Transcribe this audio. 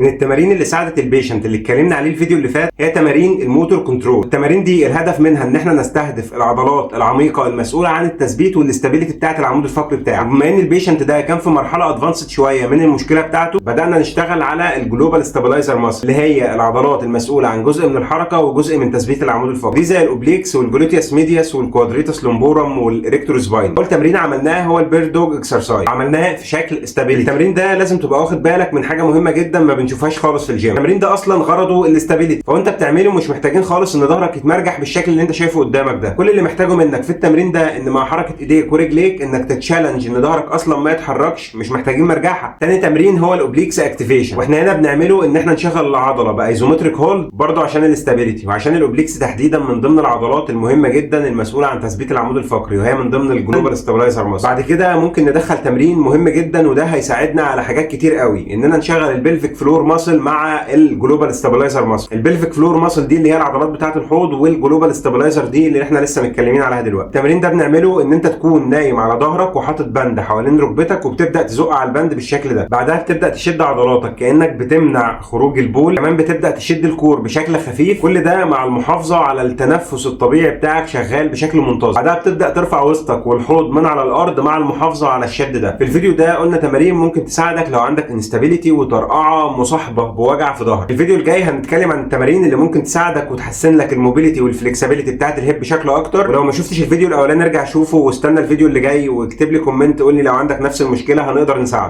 من التمارين اللي ساعدت ال patient اللي اتكلمنا عليه الفيديو اللي فات هي تمارين ال motor control. التمارين دي الهدف منها ان احنا نستهدف العضلات العميقة المسؤولة عن التثبيت وال stability بتاعه العمود الفقري بتاعه. بما ان ال patient ده كان في مرحلة advanced شوية من المشكلة بتاعته، بدانا نشتغل على ال global stabilizer muscle، اللي هي العضلات المسؤولة عن جزء من الحركة وجزء من تثبيت العمود الفقري، دي زي ال obliques وال gluteus medius وال quadratus lumborum وال erector spinae. اول تمرين عملناه هو ال bird dog exercise، عملناه في شكل stability. التمرين ده لازم تبقى واخد بالك من حاجة مهمة جدا ما بنشوفهاش خالص في الجيم. التمرين ده اصلا غرضه ال stability، فوانت بتعمله مش محتاجين خالص ان ظهرك يتمرجح بالشكل اللي انت شايفه قدامك ده. كل اللي محتاجه منك في التمرين ده ان مع حركة ايديك ورجليك انك تت challenge ان ظهرك اصلا ما يتحركش، مش محتاجين مرجحه. تاني تمرين هو ال obliques activation، واحنا هنا بنعمله ان احنا نشغل العضلة ب isometric hold برضه عشان ال stability، وعشان ال obliques تحديدا من ضمن العضلات المهمة جدا المسؤولة عن تثبيت العمود الفقري، وهي من ضمن ال global stabilizer muscle. بعد كده ممكن ندخل تمرين مهم جدا، وده هيساعدنا على حاجات كتير قوي، اننا نشغل ال pelvic floor muscle مع ال global stabilizer muscle. ال pelvic floor muscle دي اللي هي العضلات بتاعه الحوض، وال global stabilizer دي اللي احنا لسه متكلمين عليها دلوقتي. التمرين ده بنعمله ان انت تكون نايم على ظهرك وحاطط band حوالين ركبتك، وبتبدا تزق على ال band بالشكل ده. بعدها بتبدا تشد عضلاتك كانك بتمنع خروج البول، كمان بتبدا تشد ال core بشكل خفيف، كل ده مع المحافظة على التنفس الطبيعي بتاعك شغال بشكل منتظم. بعدها بتبدا ترفع وسطك والحوض من على الارض مع المحافظة على الشد ده. في الفيديو ده قلنا تمارين ممكن تساعدك لو عندك instability وطرقعه مصاحبه بوجع في ظهرك. الفيديو الجاي هنتكلم عن التمارين اللي ممكن تساعدك وتحسن لك ال mobility وال flexibility بتاعت ال hip بشكل اكتر. ولو ما شفتش الفيديو الاولاني ارجع شوفه واستنى الفيديو اللي جاي، واكتب لي comment قول لي لو عندك نفس المشكلة هنقدر نساعدك.